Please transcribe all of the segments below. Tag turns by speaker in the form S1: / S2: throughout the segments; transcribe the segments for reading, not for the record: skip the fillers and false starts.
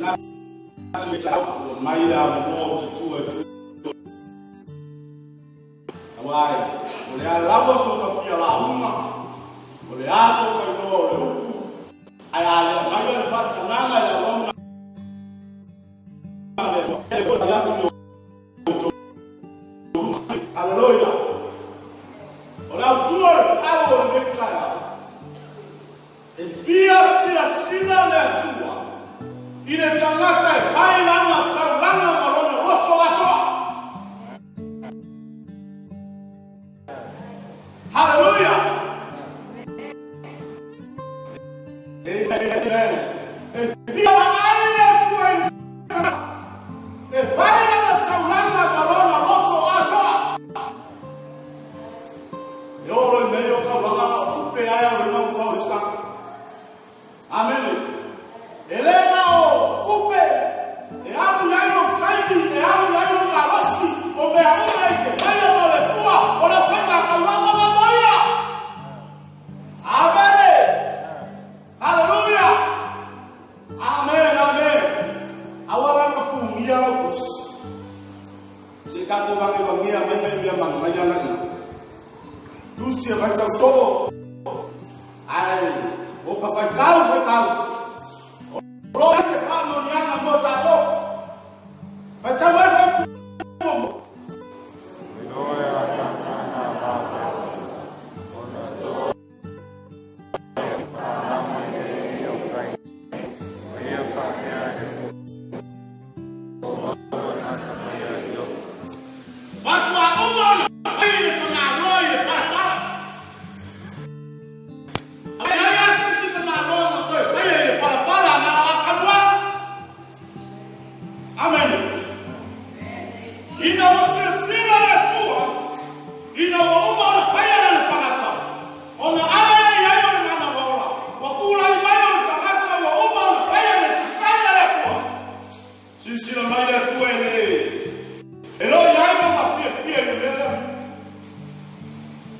S1: Ua mai le avanoa ou te tu ai tu. Aua e, o le a lava so ta fia lauga, o le a so ta iloa o le upu, ae a le aumaia le faatagaga i le auauna a le Atua, e fai atu i outou luma. Haleluia! O le autu o le feau o lenei taeao, E fia silasila le Atua i le tagata e pai lana taulaga ma lona loto atoa. Haleluia! Amen. E fia vaai le Atua i le tagata e pai lana taulaga ma lona loto atoa. E olo i mea o kaulanga na o kupe ae au i mau fau i staka. Amene. E le na o kupe, e alu i ai lou taimi, e alu i ai lou malosi, o mea uma i te paia ma le Atua, o lau faiga kaulanga lava ia. Amene. Haleluia. Amen, amen. Aua la na pungia lau tusi. Se i tatou vagevagea mai nai mea manaia la ia. Tusi e vaitau soo, ae o ka faitau faitau. O lo se faamoniaga mo tatou. Faitau ai fai mo. Matua uma ona pai le tamaloa i le palapala. Ai ai a se isi tamaloa na toe paia i le palapala na o akalua. Amen. Ina ua silasila le Atua, ina ua uma ona paia lana tagata, ona ave lea i ai o le manawa ola, ua tulai mai o le tagata ua uma ona paia i le tasaina le Atua. Silasila mai le Atua e le e lo i ai lona fiafia i le mea lea.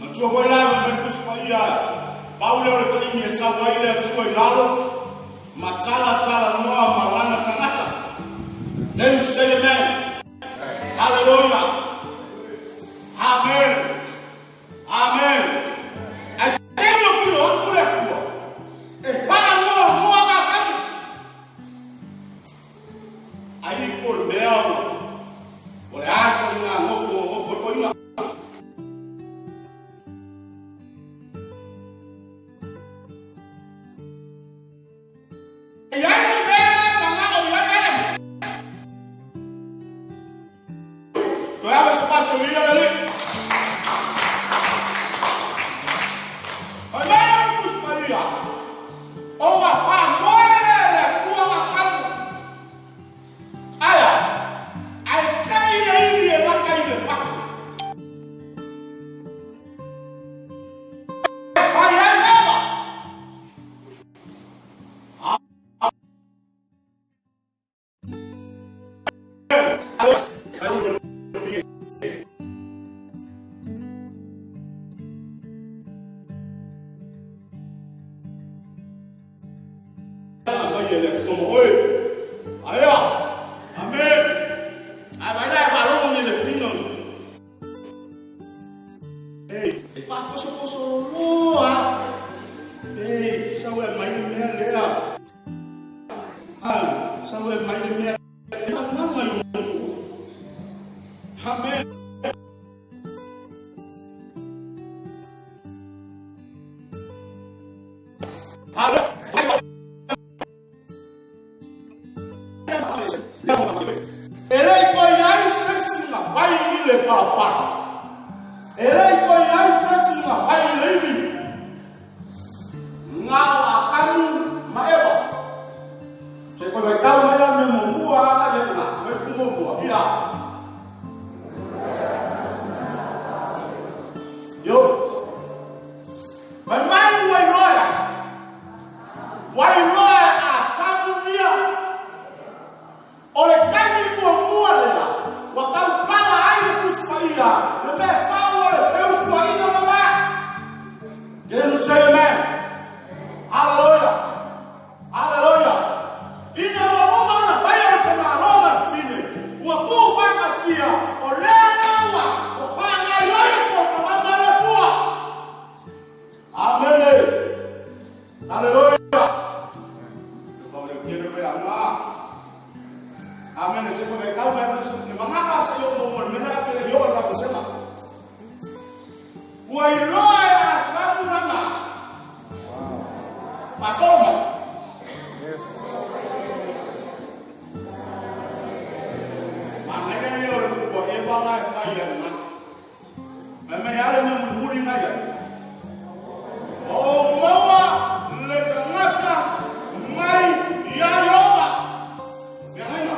S1: Matua foi la mai mai Tusi Paia, pau lea o le taimi e sau ai le Atua i lalo, ma talatala noa ma lana tagata. Then say amen. Hallelujah. Amen. Amen. Ai tino kilo atu le Atua. E paa noa noa ngā kanu. Ai i ko le mea o o le ai ko ngā ngofo ngofo ko inga. E ai le mea manao i ai Adamu. Toe ave se pato ia le li. Ai mea o Tusi Paia. O ngā whāmoe le le Atua ngā kanu. Aia, ai se i le iwi e laka i le pako. E pai ai Eva. E faaposoposo loa. Ei, sau e mai le mea lea. Ah, sau e mai le mea lea. Mama i Amen. E le i toe i ai se isi na pai i le palapala. E le i toe i ai se isi na pai i le iwi. Ngā o Atamu ma Eva. Se koe whaitau mai a mea muamua a ia ngā, koe ku muamua, ia. Yo. Mai mai ua iloa e ai. Ua iloa e Atamu ia. O le taimi muamua lea ua taupala ai le Tusi Paia, le mea tau o le feusuaiga mamalu. Ke le fai la. Amen. Se ko me kau me se ke mangaka se yo mo mo me na ke le yo la ko se ma. Ua iloa e a Tapulama. Pasoma. Mangaia ia o le kua e wanga e whai ia nga. Me me ale me muri nga ia. O maua le tangata mai ia ioga. Mea ngaina.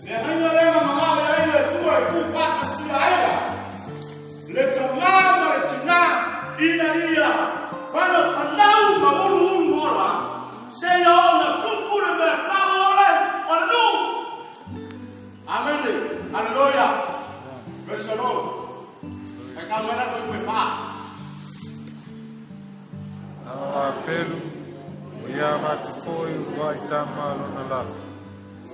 S1: Mea ngaina le ma mangao ia ia tua e ku whakasia aia. Le tanga ma le tina ina ia. Whana whanau ma uru uru ora. Se ia ona tupu le mea tau ole o le nu. Amen. Hallelujah. Praise the Lord. Kai ka mena foi koe pā.
S2: A pelu, o ia mati foi ua i tama lona lava.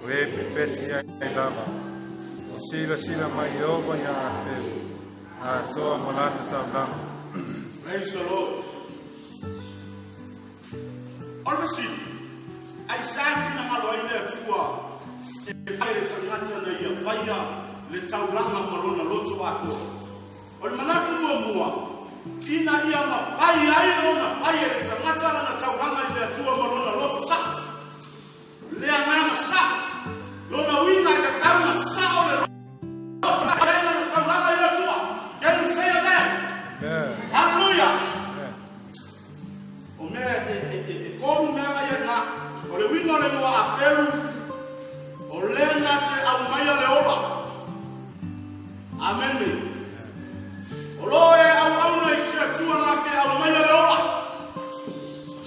S2: O e pepeti ai lava. O sila sila mai ova ia a pelu. A toa malana taulama.
S1: Praise the Lord. O le fesili, ai saki na malo ai le atua e fai le tangata na ia faia le taulaga ma lona loto atoa. O le manatu muamua, ina ia mafai ai lona fai e le tagata lana taulaga i le Atua ma lona loto sa'o. Le agaga sa'o, lona uiga e tatau ona sa'o le loto e fai ai lana taulaga i le Atua. Can you say amen?
S2: Amen.
S1: Hallelujah.
S2: Amen.
S1: O mea e, e, e, e kolu mea ngai ai ngā. O le uiga o le igoa Apelu, o le na te aumaia le ola. Amene. O lo e auauna i se Atua na te aumaia le ola.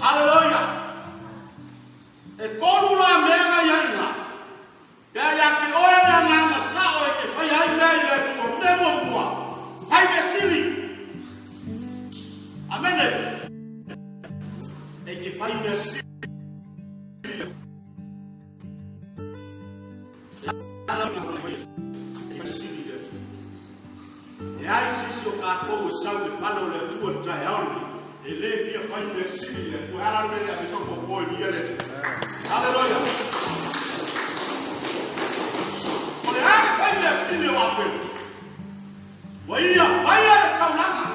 S1: Hallelujah. E kolu la mea ngai ai ngā. Pea ia ke oe le agaga sa'o e ke fai ai mea i le Atua. Mea muamua, fai mea sili. Amene. E ke fai mea sili. E ai se isi o kākou e sau i le pale o le Atua i le taeao lenei, e lē fia fai mea sili i le Atua. E ala le mea lea, ave sau popo e lia le Atua. Haleluia! O le a le fai mea sili o Apelu? Ua ia faia le taulaga.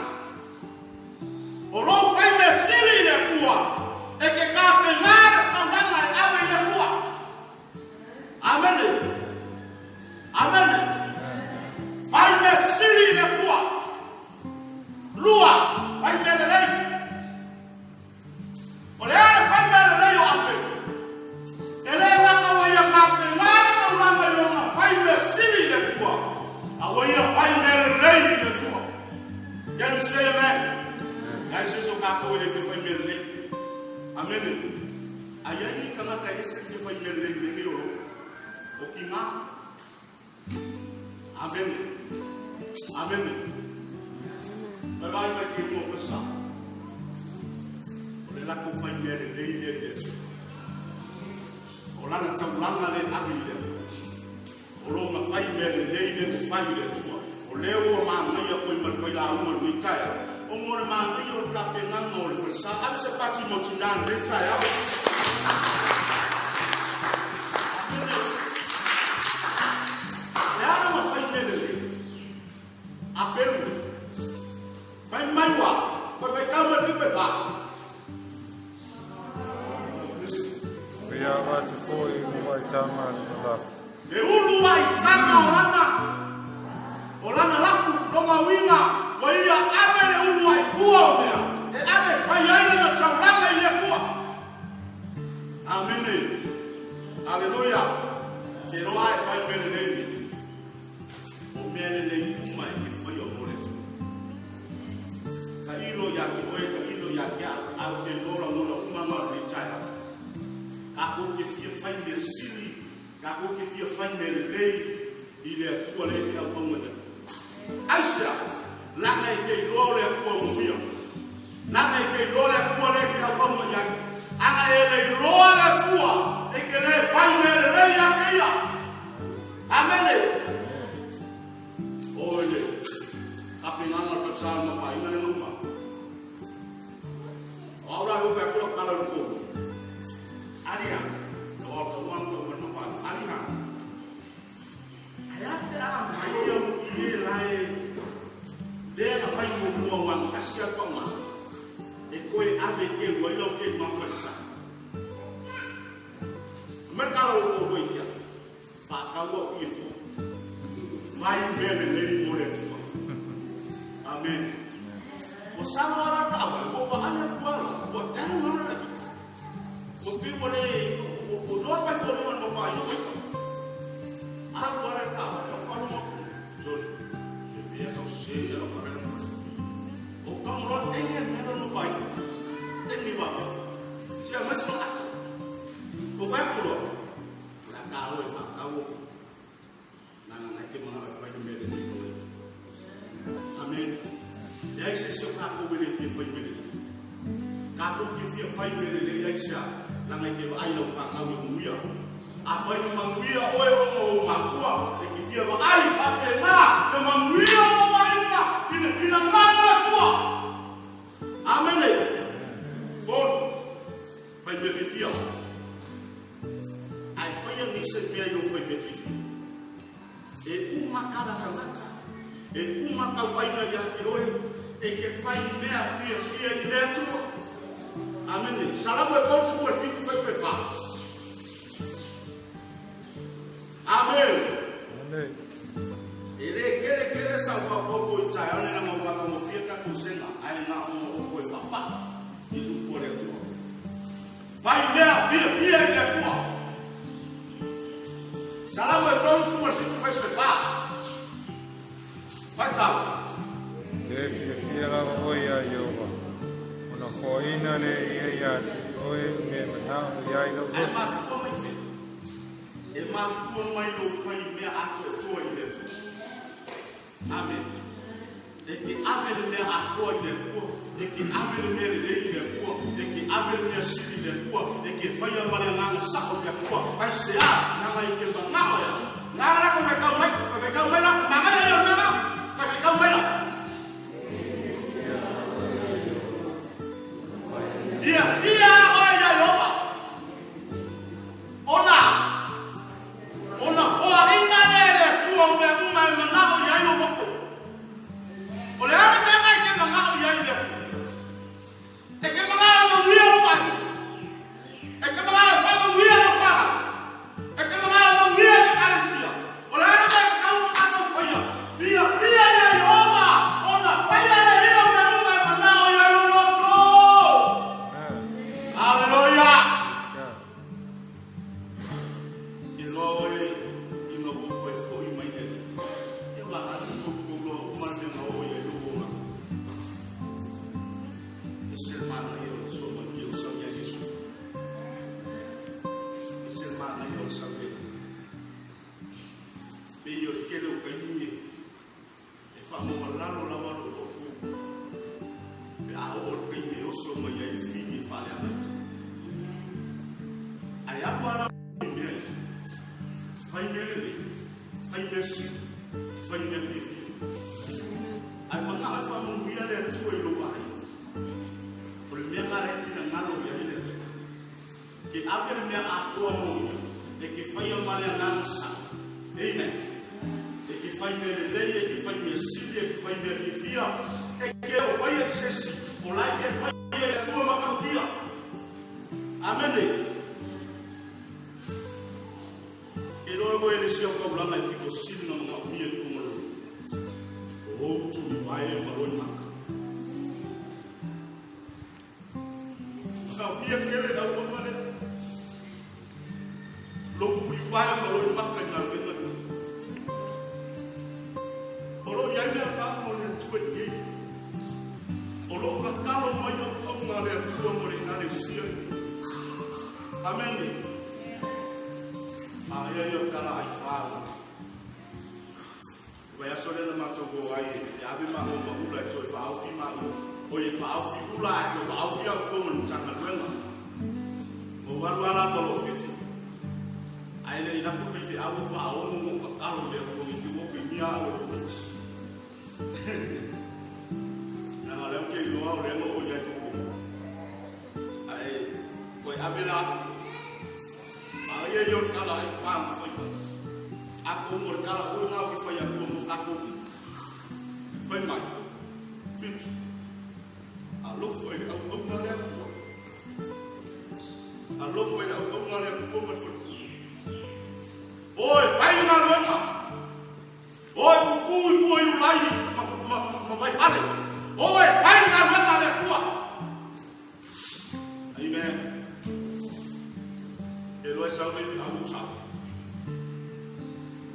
S1: O lou fai mea sili i le Atua, e ke kapena le taulaga e ave i le Atua. Amene. Amene. Fai mea sili i le Atua. Lua, fai mea lelei. O le a le fai mea lelei o Apelu? E le gata ua ia kapena le taulaga i lona fai mea sili i le Atua, a ua ia fai mea lelei i le Atua. Can you say amen? Leai se isi o kākou e le fia fai mea lelei. Amene. A i ai ni tagata e ese fia fai mea lelei i mea nei o loo? O kina. Amene. Amene. Vai vai mai ke mo pasa. O le lako fai mea lelei lea i le Atua. O lana taulaga le ave i le Atua. O lona fai mea lelei lea ua fai i le Atua. O lea ua manaia koe ma le failauga i lenei taeao, ona o le manaia o le tapenaga o le falesa. Ave se pati mo tinā i lenei taeao. Amene. Le a lona fai mea lelei? A pelu. Fai mai ua, koe faitau mai le fipe fa.
S2: O ia mati foi ua i tama lona lava.
S1: E ulu ai tama o lana, o lana lapu, lona uiga, ua ia ave le ulu ai pua o mea, e ave mai ai lana taulaga i le Atua. Amene. Aleluia. Ke loa e fai mea lelei nei. O mea lelei uma e ke faia mo le Atua. Ka ilo ia ki oe, ka ilo ia ki au, a o ke lola ngona uma ma o lenei taeao. Kākou ke fia fai mea sili, kākou ke fia fai mea lelei i le Atua le ke auauna nei. Aisea, laga e ke iloa o le Atua mo ia. Laga e ke iloa le Atua le ke auauna i ai. Aga e le iloa le Atua e ke le fai mea lelei ia ke ia. Amene. Oi le kapenaga o le falesa o le mapaiga lea na uma. O au la e ofe atu lau tala i le kolu. Alia, ka wa ka wa ka wa ma alia. Ai a te a mai au i e lai le na fai mo mo wa asia pa ma. E koe ave ke wa ilo ke ma fa sa. Me ka lo ko ko ia. Pa ka wa i fo. Mai me le nei mo le tua. Amen. O sa wa ra ka wa ko wa ai ku ala. Ko tanu na ra. Ko pi wo le o no pa ko no no pa yo. A wa ra ka wa ko no. Sorry. E pe ka se e lo ka no. O ka mo ro e ne me no pa. Te ni wa. Si a mas no. O vai ko lo. La ka o e fa ka o. Na na ke mo na fa ni me le ni. Amen. E ai se se ka ko wele ki fai mele. Ka ko ki fia fai mele le ai sa la ngai ke ai lo ka ngau i muia. A fai no manguia oe o mo makua e ki fia va ai pa te na le manguia o ai na ina ina ngana tua. Amen. For fai me fia. Ai fai ni se mea yo fai me fia. E uma kala kanaka. E uma ka waina ia te oe, e ke whai mea pia pia i le atua. Amen. Salamu e kousu e whitu pe pe wha. Amen.
S2: Amen.
S1: E le kere kere sa whapopo i tai ane na ngā mo fia ka kusenga, ai ngā o o e whapa i upu le atua. Whai mea pia pia i le atua. Salamu e kousu e whitu pe pe wha. Vai tau.
S2: Le fia fia lava oi a Iova. Ona koina le ia ia te oe me manao i ai lo
S1: Ai mafua mai fe. E mafua mai lo whai mea ato e tua i le atua. Amen. E ke ave le mea atoa i le atua. E ke ave le mea lelei i le atua. E ke ave le mea sili i le atua. E ke whaia mare nganga sao i le atua. Pai se a, nganga i ke mangao ya. Nganga la ko me kau mai, ko me kau mai la, manga ya yo mea, ko me kau mai la. Ia, ia, oi ia Iova. Ona, ona hoa ina le le tua o mea uma e manao i ai o moko. O le ale mea ngai ke manao i ai le atua. E ke manao ma wia o ai. E ke manao pa ma wia o pa. E ke manao ma wia le kalesia. O le ale mea kau ma kau paia. Ia, ia ia Iova. Ona, paia le ia o mea uma e manao i ai o loto.
S2: Amen.
S1: Hallelujah.
S2: God.
S1: I loa e i ngā woko e fo i mai le. E wā atu koukou loa o mare ngā o ia i o E se mana i o le so mai o sa ia Yesu. E se mana i o sa ia. Pe i o le kele o kai nie. E wha mo malalo la walo o fu. Pe a o le kai me oso mai ia i fini e whale ana. Ai apu ala i mea. Whai mea lele, whai mea si, whai mea fifi. Ai manga ai wha mo mia le atua i lo ai. O le mea ngara e whina ngaro ia i le atua. Ke ave le mea atoa mo ia, e ke whai a mare a nganga sa. Amen. E ke whai mea lelei, e ke whai mea sili, e ke whai mea fifia. E ke o whai e sesi, o lai ke whai e atua makautia. Amen. E loa mo ele sia ka ulanga i pito sili na mga umia i kongolo. O hou tu i wae ma loi maka. Maka umia kele na uama le. Loku i wae ma loi maka i ngā wena. O lo iai mea pa mo le atua i ei. O lo kakalo mai au au ngā le atua mo le ngā le sia. Amen. A ia ia kala ai whāu. Wai aso le na mātou ko ai e ave ma o maula e toi whaaufi ma o. O e whaaufi ula e o whaaufi au kongo ni tanga luenga. O waru ala mo lo whiwhi. Ai le ina ko whiwhi au whaongo mo kakalo le o ngi ki woku i mia au e komiti. Nanga leo ke iloa o le ngo o ia koko. Ai, koe ave la ia i o tala ai pa ma fai mai. A ko mo tala o na o fai a ko mo ka ko. Fai mai. Fitu. Alofa i le auauna le Atua. Alofa i le auauna le Atua ma le faletua. Oi, pai le galuega. Oi, kuku i mua i ulai ma Vaifale. Oi, pai le galuega a le Atua. Amen. E loa sau nei au u sau.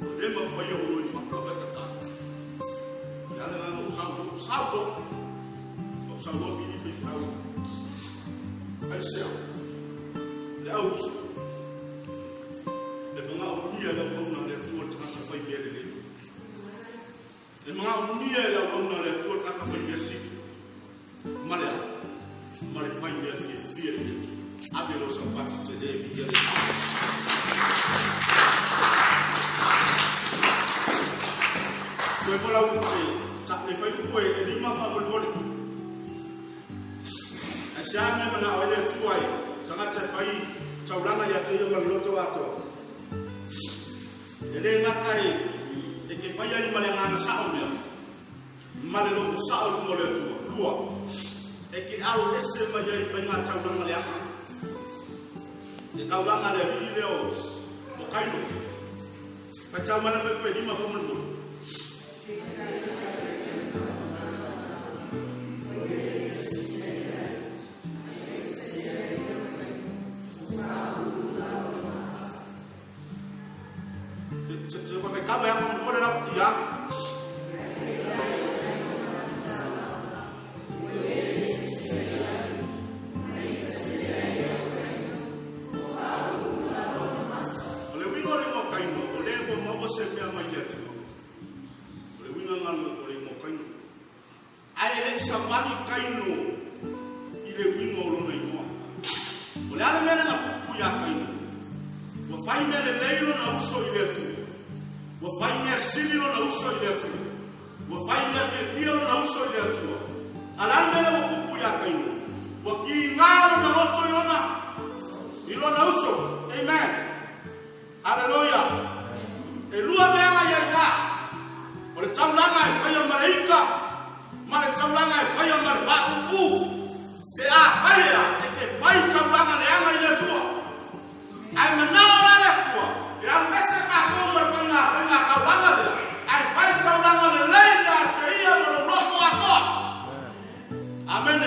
S1: O le ma fai o loi fa fa ta ta. Ya le na u sau sau ko. O sau lo bi bi au. Ai se au. Le au uso. E mga o nia le au na le Atua le tagata fai mea lelei. E mga o nia le au na le Atua le tagata fai mea sili. Ma le au. Ma le fai mea ke fia i le Atua. Ave lo sa pati te le mi ia le. Koe mola u se ta le fai ku e lima fa mo mole. Ai se ame mana o le Atua ai. Tagata fai taulanga ia te ia ma le loto atoa. E le ngata e ke whai ai ma le nganga sao mea. Ma le loto sao i mo le Atua. Lua. E ke au ese mai ai whai ngā taulanga le anga. E taulanga le alii leo o Kaino. Pai tau mana koe koe lima whamul mole. Se koe whai kama ya mole la ia. O le winga o le mo kaino, o le mo maua se mea mai le Atua. O le winga ngā o le mo kaino. Ai e le sa wani kaino i le winga o lona ingoa. O le ala mea nga pupu ia kaino. Ua whai mea le leilo na uso i le Atua. Ua whai mea sili lona uso i le Atua. Ua whai mea ke fia lona uso i le Atua. A le ala mea ua pupu ia kaino. Ua ki ngā lona loto i lona. I lona uso. Amen. Hallelujah. E lua mea nga ia ina. O le taulanga e whai o maraika. Ma le taulanga e whai o mare Te a pai ea, e te pai taulanga le anga i le Atua. Ai manao la le Atua. E alu ese ngā kō mare pai ngā pai ngā kaulanga lea. Ai pai taulanga le lei ia te ia ma lo loto atoa. Amen.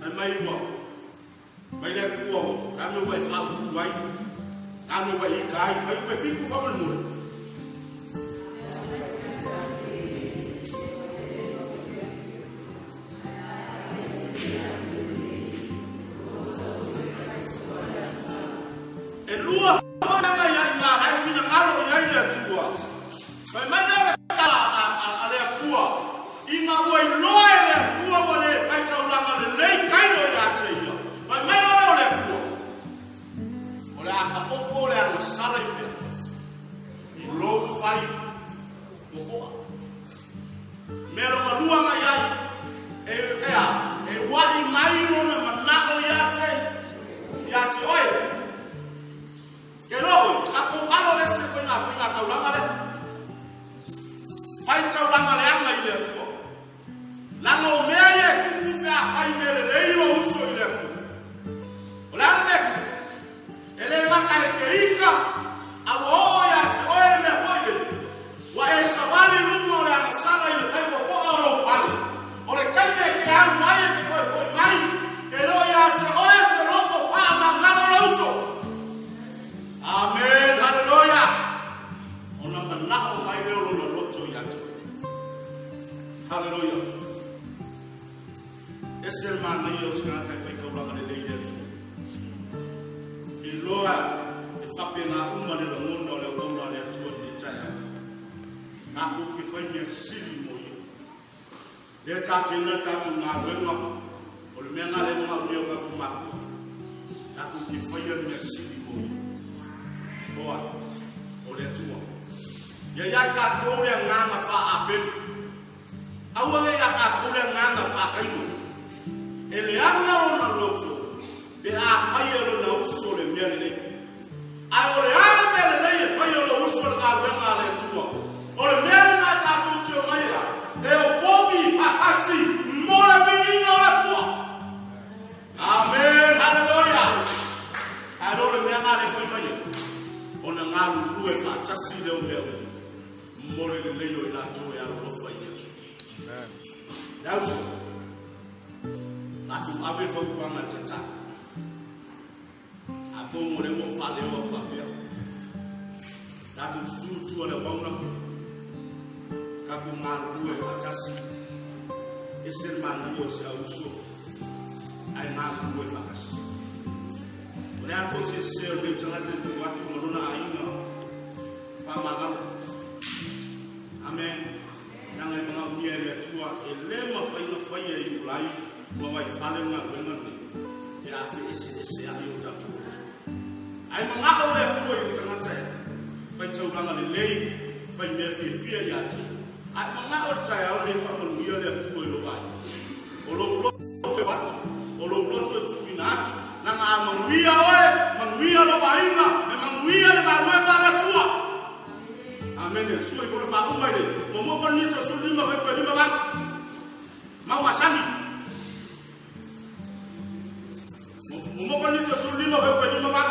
S1: Ai mai ua. Mai le kua o. Kame ua e pau ai. Kame ua i ka ai. Fai ua piku whamul mule. E lua whananga ia i ngā hai whina ngaro i ai le Atua. Pai mai le tala a le Atua. I ngā ua i loa e le Atua wa le pai taulanga le lei kaino i a te ia. Pai mai loa o le Atua. O le aka opo o le anga sala i pea. I lou whai o koa. Mea ronga lua ngai ai. E ea, e wai mai lona manao ia te. Ia te oe. Ke loho, ako alo ese koe ngā koe ngā taulanga le. Pai taulanga le anga i le Atua. Langa o mea ia e kupu pe a pai mea le leilo uso i le Atua. O le ana mea kupu. E le ngaka e ke ika, a ua oo ia te oe le mea hoi le. Ua e sawali lunga o le anga sala i le pai wa poa o lou pale. O le kaime ke alu mai e te koe hoi mai, e lo ia te oe se loko paa mangalo le uso. Amen, hallelujah. Ona manao mai leo lona loto i atu. Hallelujah. Ese le māngai o se ngā kai whai kaulanga le lei le Atua. I loa e pape ngā uma le rangona o le auauna le Atua ni le tae au. Ngā kou ke whai mea sili mo ia. Lea tā pena tātou ngā wenga o le mea ngā le mga o leo ngā kumakua. Ngā kou ke whai a mea sili mo ia. Oa, o le Atua. Ia ia ka kōre ngā ngā wha a penu. Aua le ia ka kōre ngā ngā wha kaino. E le anga lona loto, pe a pai e lona uso le mea lelei. le mea lena lea e fai mai ai, ona galulue faatasi lea o mea uma mo le lelei o i latou e alolofa i le Atua. Le auso, tatou ave le fautuaga i le Taitai. Atonu o lea ua ou faaleo au faapea, tatou tutū i tua o le auauna, tatou galulue faatasi, ese le manaia o si au uso, ae galulue faatasi. O le a foi se sese o lenei tagata i tua atu ma lona aiga, faamagalo. Amen. Leaga e manaomia e le Atua, e le mafai ona faia e Iulai ma Vaifale le galuega lenei, pe a feeseeseai o tatou loto. Ae manao le Atua i le tagata e fai taulaga lelei, fai mea fiafia ia te ia. Ae manao le taeao lenei faamanuia le Atua i lou aiga. O lou loto e atu, o lou loto e tuuina atu, leaga a manuia oe, manuia lou aiga, e manuia le galuega a le Atua. Amene. Sua i kona faauma i le muamua Korinito 15 fuaiupu e 58. Mau masani. Muamua Korinito 15 fuaiupu e 58.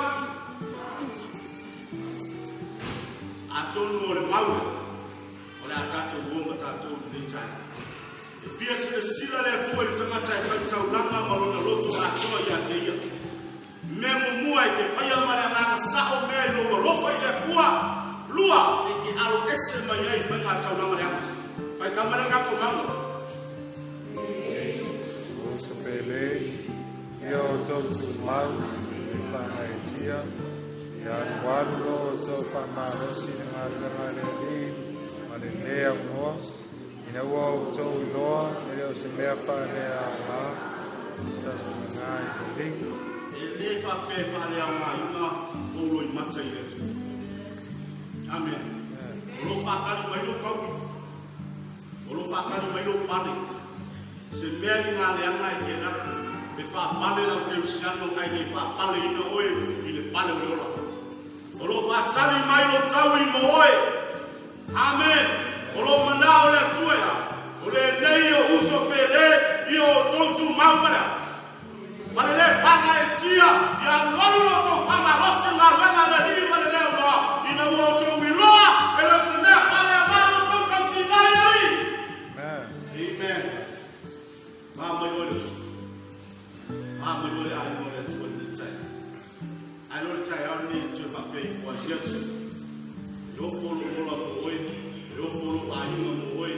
S1: Atonu o le mau o le a tatou o ma tatou i lenei taeao. E fia silasila le Atua i le tagata e fai taulaga ma lona loto atoa ia te ia. Mea muamua e te faia ma le agaga sao mea i lou alofa i le Atua, lua, e te alo ese mai ai i faiga taulaga leaga. Fai tama le tatou mauga.
S2: Uso pele, ia outou tumau e faagaeetia, ia alualu loa outou faamalosi i le galuega a le Alii ma le lē aunoa, ina ua outou iloa e le o se mea faaleaoga se tasi i le Alii.
S1: E le faapea e faaleaogaina ou loimata i le Atua. Amene. O lo o faatali mai lou taui. O lo o faatali mai lou pale. Se mea i ngā leaga e te atu, e faapale lau kerisiano ae le faapaleina oe i le pale o le ola. O lo o faatali mai lou taui mo oe. Amen. O lo o manao le Atua e a? O lenei o uso pele i o outou tumau ma le a? Ma le lē faagaeetia ia alualu lo outou faamalosi i galuega a le Alii ma le lē aunoa, ina ua outou iloa e le o se mea faaleaoga lo outou tausiga i le Alii. Amen. Ma mai oe le uso. Ma mai oe le aiga o le Atua i lenei taeao. Ae loa le taeao lenei e toe faapea ifo ai ia te E ofo lou ola mo oe, e ofo lou aiga mo oe,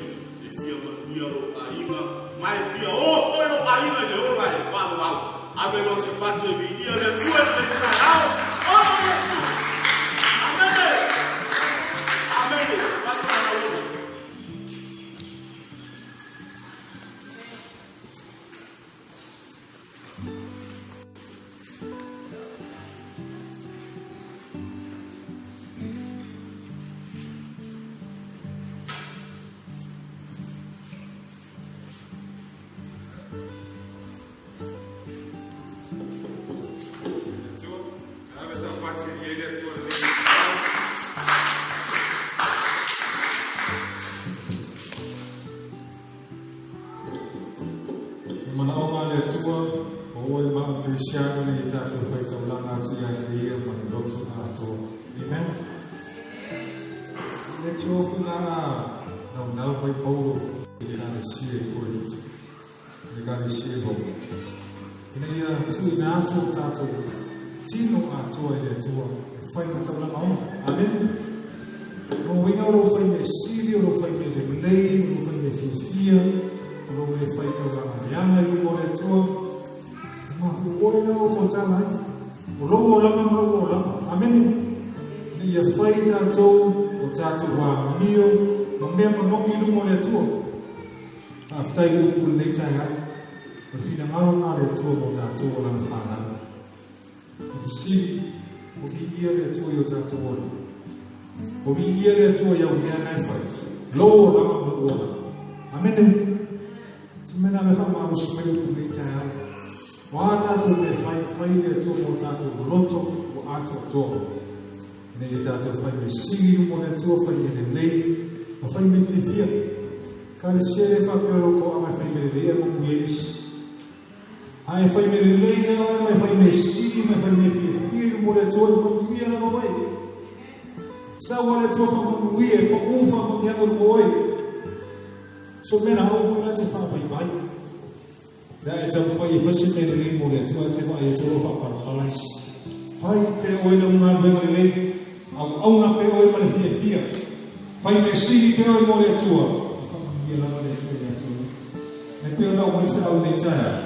S1: e fia manuia lou aiga, ma e fia o foi lou aiga i le ola e faaauau. Ave loa se fatu e viia le Atua i lenei taeao, ona o Iesu. Amene! Amene! Fatu mana ola.
S2: O manaoga a le Atua, o oe ma au Kerisiano ina ia tatou fai taulaga atu ia te Ia ma le loto atoa. Amen. Le Atua foi la a naunau mai Paulo i le Ekalesia i Korinito, i le Ekalesia i Roma, ina ia tuuina atu o tatou tino atoa i le Atua e fai ma taulaga ona. Amen. O lona uiga o lou fai mea sili, o lou fai mea lelei, o lou fai mea fiafia, o lou le fai taulaga leaga i luma o le Atua, e mafuoe la o tautala ai. O lou olaga ma lou olaga. Amene. Ina ia fai tatou o tatou amio ma mea manogi i luma o le Atua. Faafetai i upu lenei taeao. O le finagalo lena o le Atua mo tatou o lana fanau. O fesili, o viia le Atua i o tatou ola. O viia le Atua i au mea na e fai, lou olaga ma lou olaga. Amene. Se mea na le faamalosi mai upu lenei taeao. O a tatou mea fai, fai le Atua mo tatou loto ua atoatoa. Ina ia tatou fai mea sili i luma o le Atua, fai mea lelei, ma fai mea fiafia. Kalesia e le faapea o lou toaga e fai mea lelei ae manuia isi. A e fai mea lelei ia oe ma e fai mea sili ma e fai mea fiafia i luma o le Atua e manuia lava oe. Sau a le Atua faamanuia e pau faamanuiaga i luma o oe. So mea na au foi la te faavaivai. Pe a e taumafai e fai se mea lelei mo le Atua, e te vaai atu o lo o faapalapala isi. Fai pea oe lau galuega lelei, auauna pea oe ma le fiafia. Fai mea sili pea oe mo le Atua, e faamanuia lava le Atua ia te oe. E pei ona ou ai feau i lenei taeao,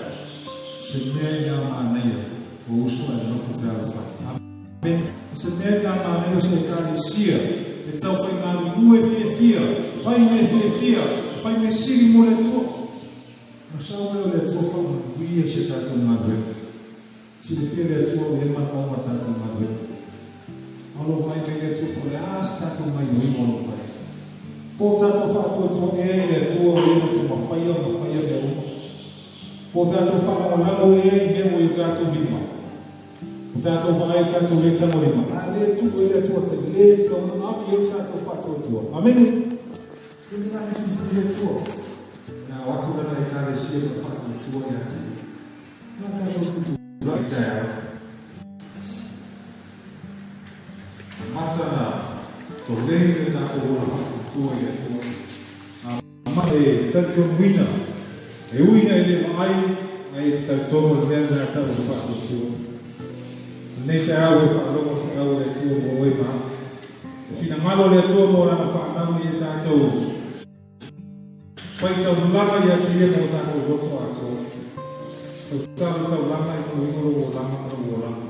S2: o se mea i la manaia o uso ae nofo fealofani. Amene. O se mea i la manaia o se Ekalesia e tau faigalulue fiafia, fai mea fiafia, fai mea sili mo le Atua. Ona sau lea o le Atua faamanuia si a tatou galuega. Silafia le Atua o i ai manaoga o tatou galuega. A o lo o vaai mai le Atua po o le a se tatou gaioiga o lo o fai. Po o tatou faatuatua ea i le Atua o ia na te mafaia ona faia mea uma. Po o tatou faalagolago ea i mea ua i o tatou lima. O tatou vaai i tatou le tagolima, a le tuu ai le Atua tele tatau ona ave i ai le tatou faatuatua. Amene. Ke mea e filifili le Atua, e ao atu lana Ekalesia ma le faatuatua ia te ia. Na tatou tutulai i taeao. Amata na toleni le tatou ola faatuatua i le Atua. Amata e talitonuina, e ui ina e le vaai, ae e te talitonu o le mea lena e tau o le faatuatua. Lenei taeao ua e faalogo feau a le Atua mo oe ma au. E finagalo le Atua mo Lana fanau ia tatou faitaulaga ia te Ia mo tatou loto atoa. Tautalo taulaga i lou ingoa lou olaga ma lou olaga.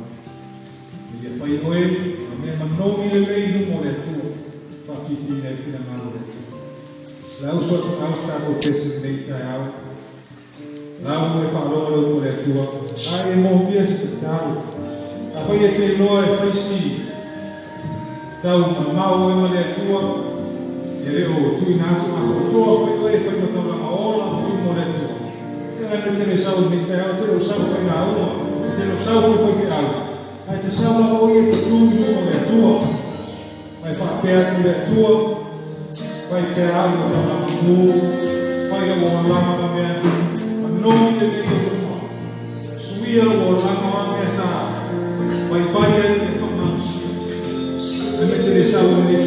S2: Ina ia fai oe ma mea manogi lelei i luma o le Atua, faafiafiaina ai finagalo o le Atua. Le auso atu au se tatou pese lenei taeao. Lau ua e faalogo le upu a le Atua, a e moomia se tatalo. Afai e te iloa e fai si tau mamao oe ma le Atua, e le o tuuina atu atoatoa foi oe e fai ma taulaga ola ma luma o le Atua. E ala e te le sau i lenei taeao, e te le o sau fai lauga, e te le o sau foi fai feau, ae te sau lava oe e te tu i luma o le Atua. Ma e faapea atu le Atua, Fai pea au ma taulaga mū, fai lau olaga ma mea manogi lelei o luma. Suia lou olaga ma mea sa vaivai ai e faamalosia. Aemaise le sau o lenei